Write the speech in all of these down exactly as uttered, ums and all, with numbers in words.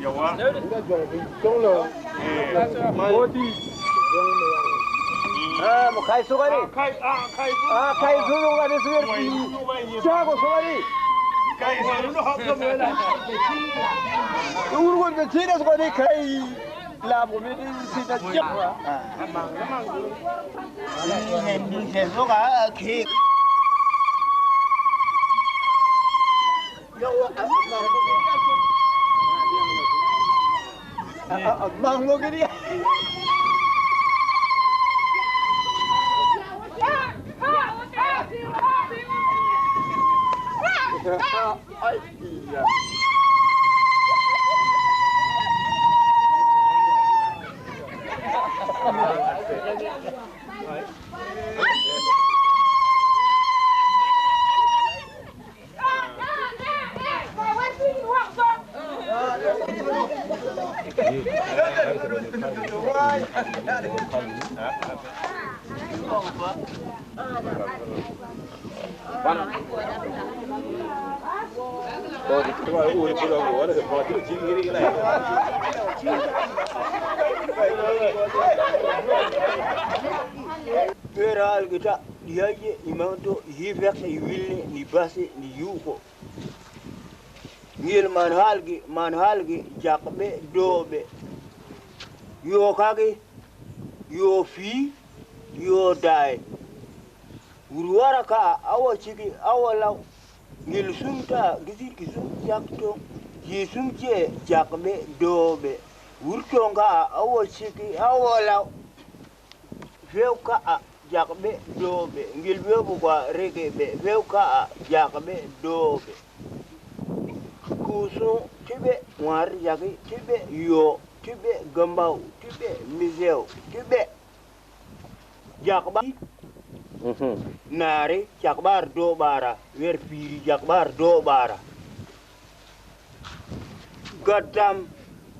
Yawa. Ah, mo kay sugari. Ah, kay sugari sugari. Jago sugari. Urgon be tira sugari kay. Labu mi di sita jek. Ah, mang, mang. Ni sen, ni sen, so ka, kik. Mang mo gini. Ay, iya. Wer hal ge ta, di haye i maŋ to, i hifek, i wilne, ni base, ni yuko. Ngel man hal ge, man hal ge, jakbe, dobe. Yo kage, yo fi, yo dae. Wur wara ka, a wa cigi, a wa law. Ngel sum ta, gizir ki sum jak to. Ji sum je, jakbe, dobe. Wur toŋ ka, a wa cigi, a wa law. Few ka'a, jakbe, dobe. Ngil few bugwa, rege be. Few ka'a, jakbe, dobe. Kusu, tibe, ŋwar, jagi, tibe, yo, tibe, gambaw, tibe, misew, tibe. Jakba. Mhm. Nari, jakbar, dobara. Wer piri, jakbar, dobara. Gadam,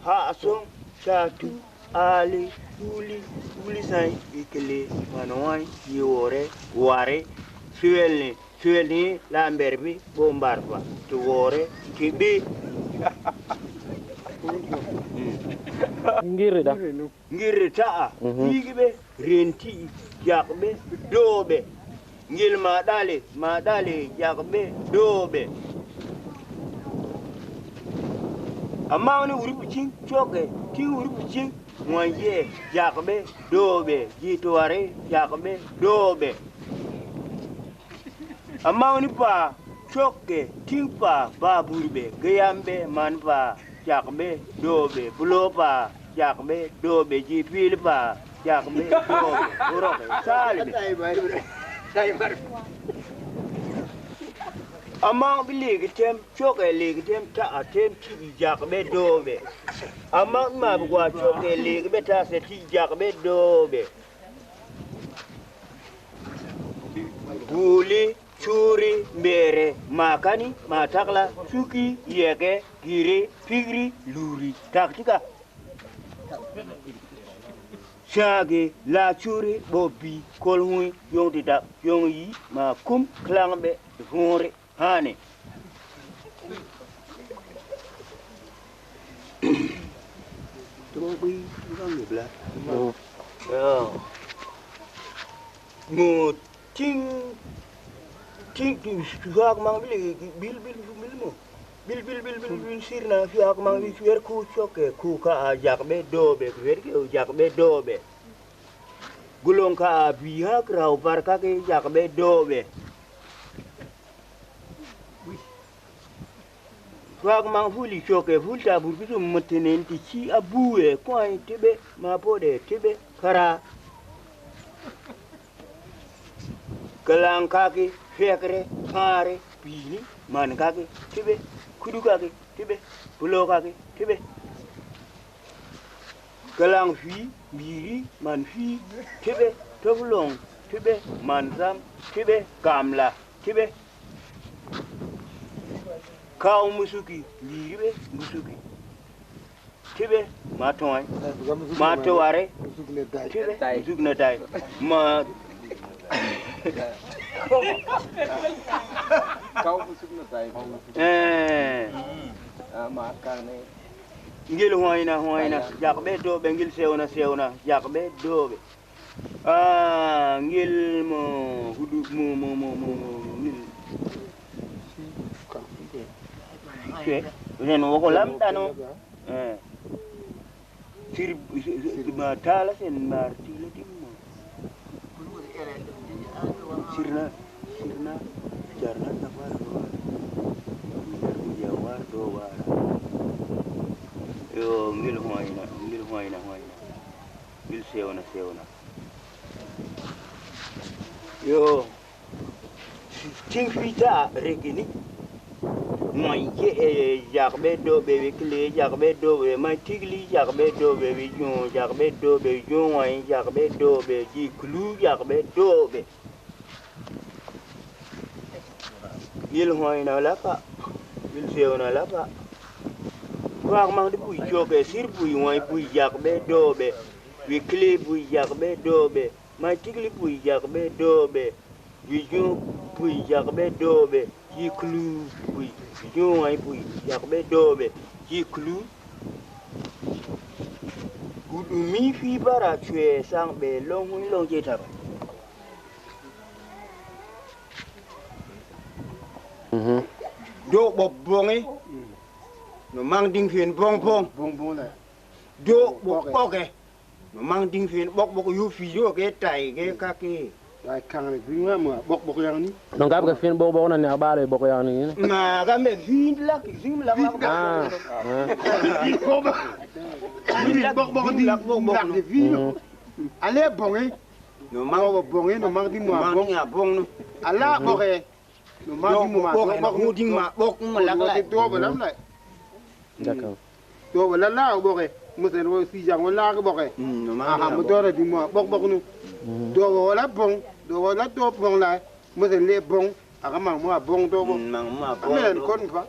ha'asoŋ, catu, ali, uli, uli sai, ikili, manwai, yiwore, ware, suelni, suelni, lamberbi, bombarfa, tiwore, tibi. Ngiri da. Ngiri ta'a, mhm, yigi be, renti, jakbe, dobe. Ngel ma dale, ma dale, jakbe, dobe. Amma ni wuri pucin, coke, ti wuri pucin, mwanje, jakbe, dobe, jitware, jakbe, dobe. Amma ni pa, coke, ti pa, baburbe, geyambe, man pa, jakbe, dobe, bulo pa, jakbe, dobe, ji pil pa, jakbe, dobe, uroke, salbe. Amma bi ligi tem, coke ligi tem, ta'a tem, ti jakbe, dobe. Amma ma bi gwa coke ligi be ta se ti jakbe, dobe. Guli, curi, mbere, makani, matakla, cuki, yege, giri, pigri, luri, taktika. Cagi, la curi, bobi, kolhui, yong didak, yong yi, makum, klangbe, hore. Hane. Tuma bui, bui bang ni bla. Mm. Ya. Mo ting, ting, ting, suhak mang bil, bil, bil, bil mo. Bil, bil, bil, bil, bil, sirna, suhak mang bil, suher ku, coke, ku ka, a, jakbe, dobe, suher ke, jakbe, dobe. Gulong ka, a, bi, hak, raw, bar, ka, ke, jakbe, dobe. Fag maŋ fuli coke ful ta burbi sum mutenen ti ci a buwe kwai tibe ma pode tibe kara. Kalang kaki fekre pare pini man kaki tibe kudu kaki tibe pulo kaki tibe. Kalang fi biri man fi tibe toflong tibe man sam tibe kamla. Tibe. Kaw musuki, liri be, musuki. Tibe, ma towai. Ma toware. Tibe, musuk na dai. Ma. Kaw musuk na day. Eh. Ah, ma kane. Ngil hoyna, hoyna, jak be do be, ngil sewna, sewna, jak be do be. Ah, ngil mo hudu, mo, mo, mo, mo, mo, ngil. Ke, ren wo ko lamta no. Eh. Sir, sir, sir, ma tala sen mar tila tim mo. Sirna, sirna, jarna na war do. Jar ya war do war. Yo, ngil hoyna, ngil hoyna, hoyna. Ngil sewna, sewna. Yo. Tiŋ fi ta regini. Moy je, eh, jak be do be, we kile jak be do be, may tigli jak be do be, we jon jak be do be, jon way jak be do be, ji kulu jak be do be. Ngil hoy na lapa, ngil sew na lapa. Kwak mang de buy joge, sir buy way buy jak be do be, we kile buy jak be do be, may tigli buy jak be do be. Wijo bui jag be doobe, Yiklu bui, Wijo wai bui jag be doobe, Yiklu. Gudu mi fi bara cwe sang be long hui long je taba. Mhm. Do bob bonge. No mang ding fen bong bong. Bong bong le. Do bob boge. No mang ding fen bok bok yu fi yo ke tai ke ka ke. Ai kang le ding ma bok bok yang ni. No gab ke fen bok bok na ni abale bok yang ni. Ma ga me fin la ki sing la ma. Ah. Bok bok. Bok bok ding la bok bok. Ale bonge. No mang bok bonge, no mang ding ma bong. Mang ding a bong no. Ala boge. No ma ding mo ma bok, bok, bok, ding ma bok mo lak lai. Doobe lam lai. D'accord. Doobe la la bok e. Mo sen wo si jang wo la bok e. Aha, mo doobe ding mo bok bok no. Doobe wo la bong, doobe wo la doobe bong lai. Mo sen le bong, aga mang mo bong doobe. Mang mo bong. Amen kon fa.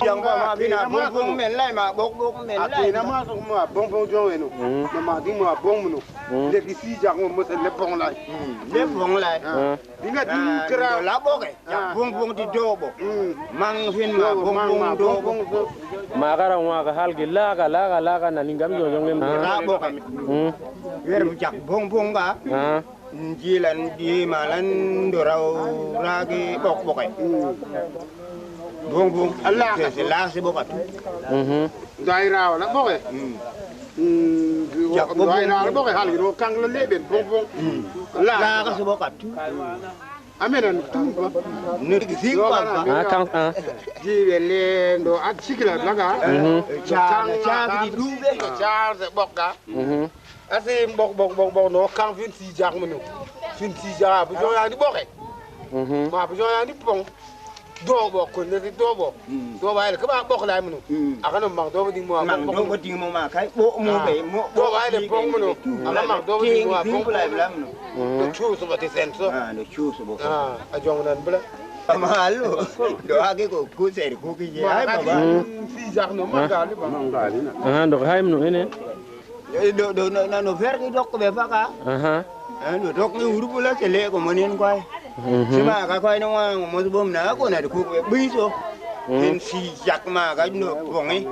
Yang ba ma bina bong bong men lai ma bok bok men lai. Ati na ma so ma bong bong jong eno. Mm. Na ma di ma bong mo no. Mm. Le di si jak mo mo se le bong lai. Mm. Le bong lai. Ah. Dinga di kra la bok e. Ah. Bong bong di do bok. Mm. Mang fin ma bong bong do bok. Ma gara wa ga hal gi la ga la ga la ga na lingam jong jong em. La bok e. Mm. Wer mu jak bong bong ga. Ah. Njilan di malan do raw rage bok bok e. Bong bong. Allah ka se la se bok atu. Mhm. Dai raw la bok e. Mm. Mm. Jak bok dai raw la bok e hal ro kang la leben bong bong. Mm. La ka se bok atu. Amen an tum ba. Ne ki sing ba. Ah, kang, ah. Di wele ndo at sikila blaga. Mhm. Cha cha di dube. Cha se bok ga. Mhm. Asi bok bok bok bok no kang fin si jak mo no. Fin si jak bu jo ya ni bok e. Mhm. Ma bu jo ya ni pong. Do bok ko ne do bok. Mm. Do ba ele ka ba bok lai mo no. Mm. Aka no mang do ding mo. Mang do ding mo ma kai bo mo be mo. Do ba ele pong mo no. Aka mang do ding mo pong lai bla mo no. Mm. Do chu so ba ti sen so. Ah, do chu so bok. Ah, a jong nan bla. Ama alo. Do age ko ku ser ku ki je. Ai baba. Mm. Si jak no ma ga li ba. Ma ga li na. Ah, do hay mo no ene. Do, do, no, no, no fer ki dok be faka. Aha. Eh, no dok ni urbu la ke le ko monin kwai. Mhm. Sima ka kwai no wa mo bom na ko na ko be biso. Mhm. Kin si jak ma ga no bongi.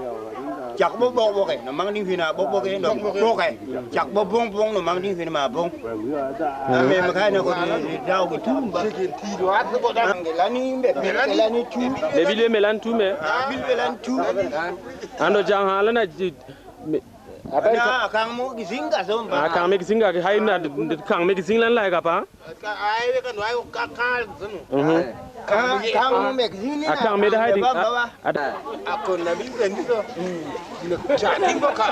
Jak bo bo bo ke, no mang ding fina bo bo ke, no bo ke. Jak bo bong bong, no mang ding fina ma bong. Mhm. Ame ma kai na ko ni daw ko tumba. Lani be, lani tu. Be bile melan tu me. Bil be lan tu. Ando jang hala na ji-, me-, Na kang mo gizinga so ba. Ah, kang me gizinga, hay na d-, d-, kang me gizinga lan lai ka pa? Ka ai we kan wai ka ka zunu. Mhm. Kang, kang mo me gizinga. Ah, kang me da hai di. Ba, ba, ba. Ah, ah. Ako na bi kan ni so. Na cha tin bo ka.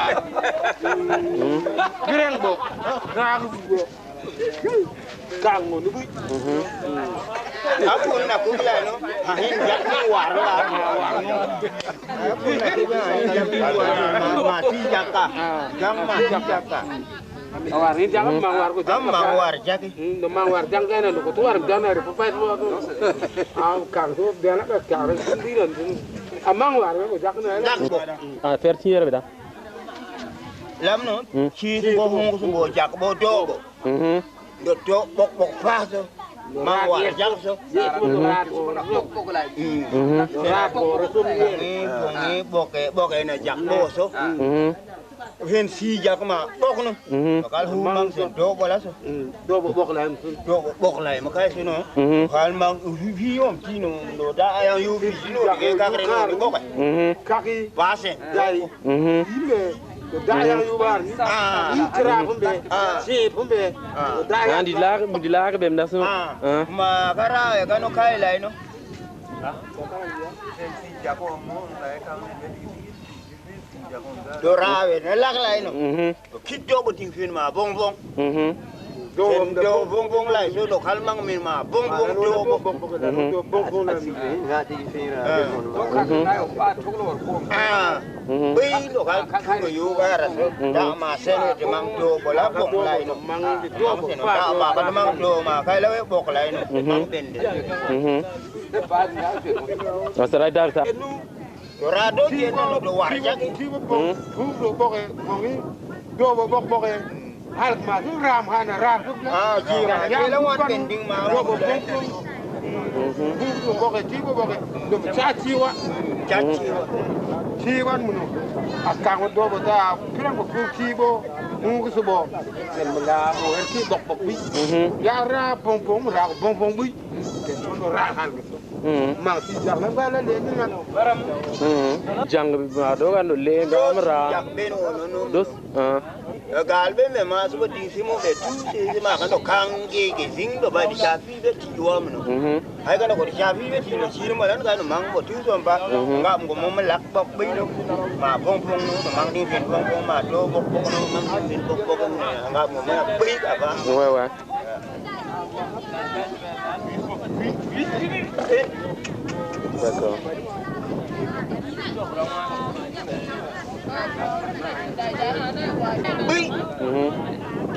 Mhm. Gireng bo. Kang bo. Kang mo ni bui. Mhm. Aku na ku la no. Ha hin jak ni war la, ha war no. Aku na ku la, ha hin jak ni war ma, ma si jaka. Jang ma si jaka. Awar ni jaka ma war ko jaka. Ma war jaki. Hmm, no ma war jang ga na ko to war jang na ri pa pa mo ko. Am kang to de na ka kang ri ndi ran. Amang war ko jak na. Ah, fer ti yere da. Lam no, mm, ci bo hung so bo jak bo do bo. Mhm. Ndo to bok bok fa so. Ma wa jak so. Mhm. Mhm. Ni bo ni bok e, bok e na jak bo so. Mhm. Hen si jak ma bok no. Mhm. Kal hu mang sen do bo la so. Mm, do bo bok la so. Do bo bok la ma kai so no. Mhm. Kal mang fi fi yom ti no do da ayang yu fi no de ka kre no bok. Mhm. Kaki. Ba sen. Dai. Mhm. Ime. Da yang yu bar ni. Ah. Ni kra pun be. Ah. Si pun be. Ah. Da yang. Di la, di la be mda so. Ah. Ah. Ma kara ya kano kai lai no. Ah. Do rawe ne lak lai no. Mhm. Kit do bo ting fin ma bong bong. Mhm. Do, do bong bong lai so do kal mang min ma bong bong do bo. Mhm. Do bong bong lai min. Nga di fin ra. Ah. Mhm. Bai lo kal tu yo gara so. Mhm. Da ma sen de mang do bo la bong lai no. Mang di do bo. Da ma ka mang do ma kai la we bok lai no. Mhm. Mang den de. Mhm. Asara dar ta. To ra do je no do war jagi. Ti bo bok, hmm, tu do bok e, bok e, do bo bok bok e. Halk ma su ram hana ram su. Ah, ji ram. Ya la wan bending ma. Do bo bok bok. Mhm. Tu do bok e, ti bo bok e. Do cha chi wa. Cha chi wa. Chi wa muno. Akang do bo ta, pirang bo fu ti bo. Ngu su bo. Sen mo la mo er ti bok bok bi. Mhm. Ya ra bong bong, ra bong bong bi. Sen mo ra halk. Mm. Mang ti jak na bala le ni na. Mm. Jang bi ma do ga no le ga ma ra. Jak ben o no no. Dos. Ah. Gal be me ma so di si mo be tu si si ma ka no kang ge ge zing do ba di cha fi be ti wa mo no. Mhm. Ai ka no ko di cha fi be ti no si mo lan ka no mang ko tu so ba. Mhm. Ngam ko mo ma lak bok be no. Ma pong pong no mang di pong pong ma do bok bok no mang di pong bok bok no. Ngam mo ma be ka ba. Ouais, ouais. D'accord. Bui. Mhm.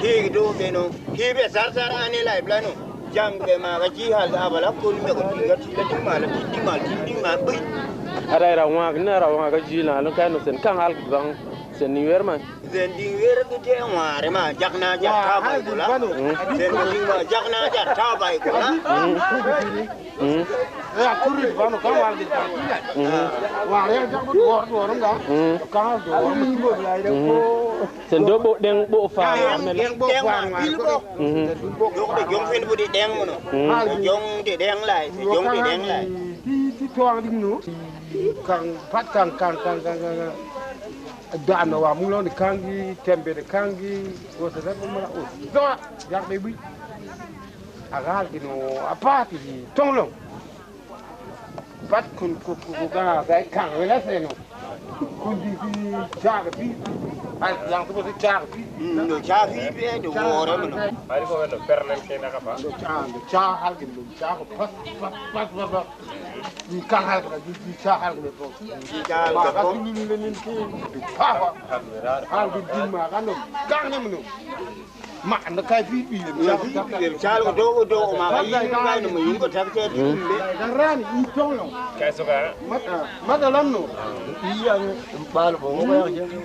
Ki do beno. Ki be sar sar ane lai blano. Jang be ma ga ji hal abala kun me ko ti ga ti la ti ma la ti ti ma ti ti ma bui. Ara ra wa na ra wa ga ji la lo kai no sen kan hal bang sen ni wer ma. Zen diŋ wer ge te ŋwaare ma jak na jak ta bay gula. Zen diŋ ma jak na jak ta bay gula. Mm. Ya kuri bano kan wal ge ta. Mm. Wa ya jak bu wor wor nga. Mm. Kan wal do. Mm. Sen do bo deng bo fa mel. Deng ma bil bo. Mm. Jok de jong fen bu de deng mo no. Mm. Jong de deng lai, jong de deng lai. Ti ti to ang ding no. Kang pat kang kang kang kang kang. Da'an wa muŋ lɔŋ de kaŋ gi, tɛmbe de kaŋ gi, gɔsɛ dɛ bɛ mala o zɔa, jag de bui. A ga hal gi no a paati gi tɔŋ lɔŋ. Pat kun ku, ku, ku gaŋ a gay kaŋ wɛ la sɛ no. Kun di fi caag fi. Ay, yaŋ tu bɛ caag fi. Mm, no caag fi bɛ de wɔɔrɛ mɛ no. Ay, ko wɛ no pɛrnɛn kɛ na ka pa. No caag, no caag hal gi no caag pas, pas, pas, pas, pas. Di kaŋ halkɛ, di, di ca halkɛ bɔ. Di ca halkɛ bɔ. Ba ka tulu ni le nin ki. Di pa ba. Halkɛ di ma ka no. Kaŋ ne mo no. Ma anda kai fi bi le. Fi bi le. Ca halkɛ do do ma ka yi ka no mo yi ko tak ce di le. Da rani i tong lo. Kai so ka. Ma, ma da lam no. Iya ni bal bo ko ya je.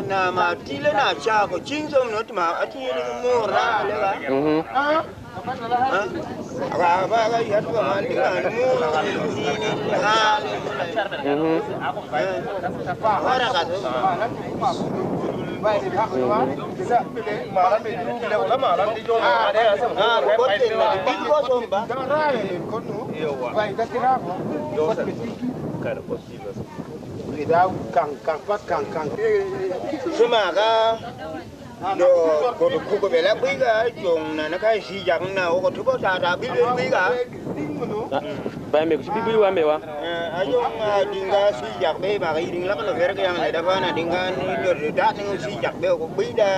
Na ma tile na cha ko ching som no ma ati ni mo ra le ba. Mhm. Ah. Ba ba ga ya to ma ni ga mo. Mhm. Ora ka to. Ah, ko te na bi ko som ba. Yo wa. Kar ko. Wi da kaŋ kaŋ pat kaŋ kaŋ. Suma ga do ko do ko be la bui ga jong na na kai si jak na o ko to ko ta ta bi be bui ga. Ba me ko si bi bui wa me wa. Eh, a jong a dinga si jak be ba ga iding la ko ver ga yang ne da ba na dinga ni do da ni si jak be ko bui da.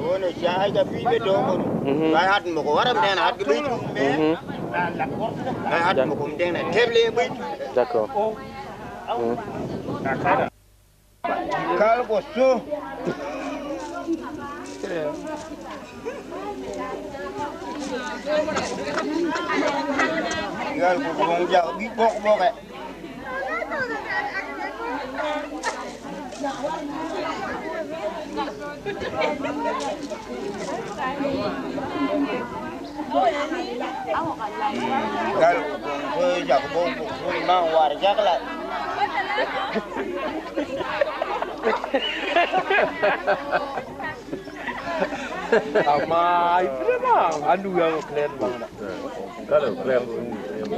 Wono si ai ga fi be do ko. Mhm. Ba hat mo ko waram den hat ga bui. Mhm. Ba hat mo ko den na teble bui. D'accord. Mm. Kal ko su. Kal ko su ja bi bok bok e. Gal ko jag bo ko ma war jag la. Amma ay, vraiment, andu ya ko clair bangna. Kala clair. Ah,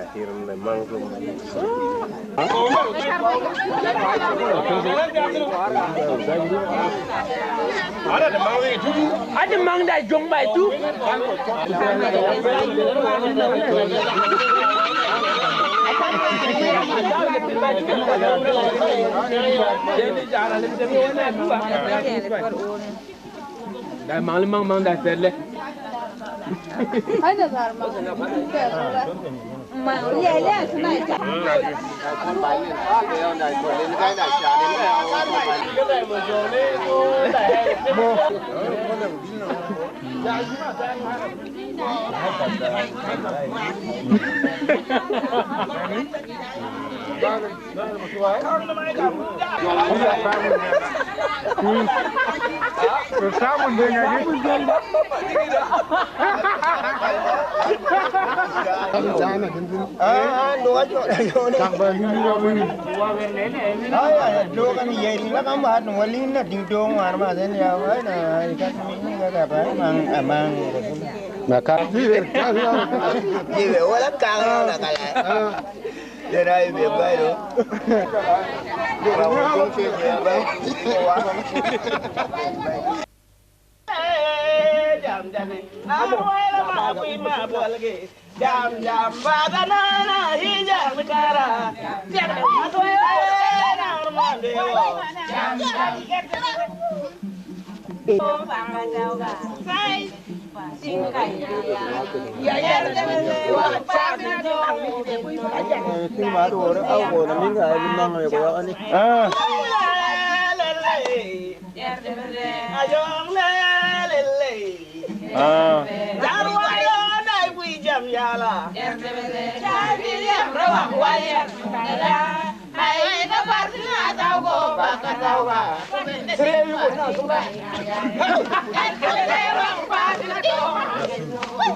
ahir ne mang. Ada mang da jong bai tu. Da mang le mang mang da fer le. Hai na zar mang. Mang le le sna ita. Aya, dogan yeri la kam ba no walin na ding dong war ma den ya wa na ka mi ni ga ga ba mang mang. Na ka ti ka ya. Ti be wala ka na kala. Yera ibe bai do. Ra wo kong fe be bai. Jam jam, na wala ma bui ma bolge. Jam jam, ba da na na hi jam kara. Jam jam, ma to na ma de wo. Jam jam. Sai. Ah. Ah.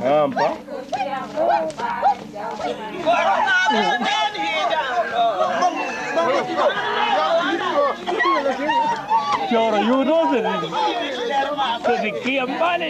Ah, pa. Coro, you know, se de, se de kiam bale.